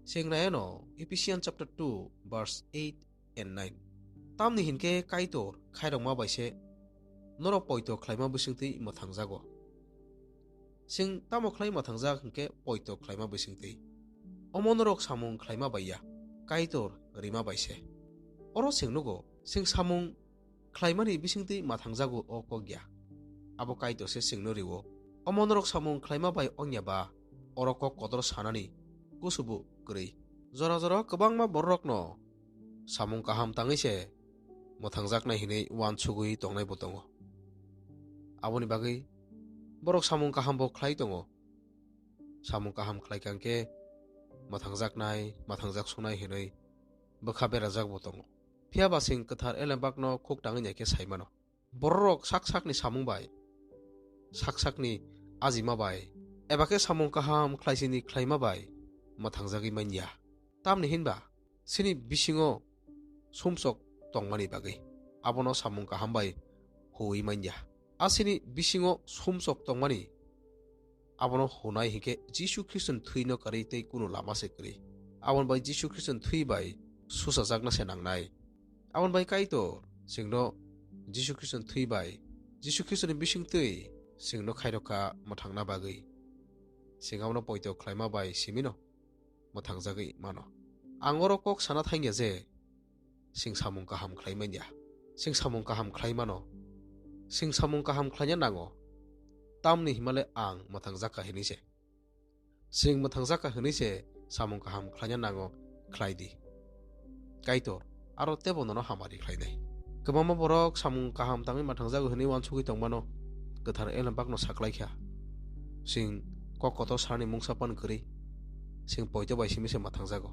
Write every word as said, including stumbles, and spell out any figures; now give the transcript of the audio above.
Chwng nai ano Ephesians chapter two verse eight and nine. Tamni hinkhe Kaitor khairokma bai se norok poito khlaima bisingtwi mwthangjago. Chwng tamo khlai mwthangjak hinkhe poito khlaima bisingtwi? Omo norok samung khlaima bai ya, Kaitor rima bai se. Oro chwng nugo, chwng samung khlaimani bisingtwi mwthangjago o kok ya. Abo Kaitor se chwngno rio. Omo norok samung khlaima bai wngya ba oro kok kotor sanani kusubu kwrwi. Jora jora kwbangma bororokno samung kaham tangwi se mwthangjaknai hinwi uansugwi tongnai bo tongo. Aboni bagwi borok samung kaham bo khlai tongo. Samung kaham khlai kha hwnkhe mwthangjaknai, mwthangjak sunai hinwi bwkha berajak bo tongo. Phiya ba chwng kwthar elembakno khuk tangwi nai khe sai mano. Bororok sak sakni samung bai, sak sakni ajima bai, eba khe samung kaham khlaisini khlaima bai mwthangjagwi man ya. Tamni hinba chini bisingo sumsok tongmani bagwi abono samung kaham bai huwi man ya. A chini bisingo sumsok tongmani abono hunai hinkhe Jisu Khristoni thwino kwrwi tei kunu lama se kwrwi. Aboni bai Jisu Khristoni thwi bai suchajakna se nangnai. Aboni bai Kaitor chwngno Jisu Khristoni thwi bai, Jisu Khristoni bisingtwi chwngno khairokha mwthangna bagwi. Chwng abono poito khlaima bai simino mwthangjagwi mano. Ang oro kok sana thangya je chwng samung kaham khlai manya. Chwng samung kaham khlai mano. Chwng samung kaham khlaina nango. Tamni himale ang mwthangjakha hinwi se. Chwng mwthangjakha hinwi se samung kaham khlaina nango, khlai di. Kaitor aro tebo nono hamari khlainai. Kwbangma borok samung kaham tangwi mwthangjago hinwi uansugwi tongmano, kwthar elembakno saklaikha. Chwng kok kotor sanani mungsa pan kwrwi. Chwng poito bai simi se mwthangjago.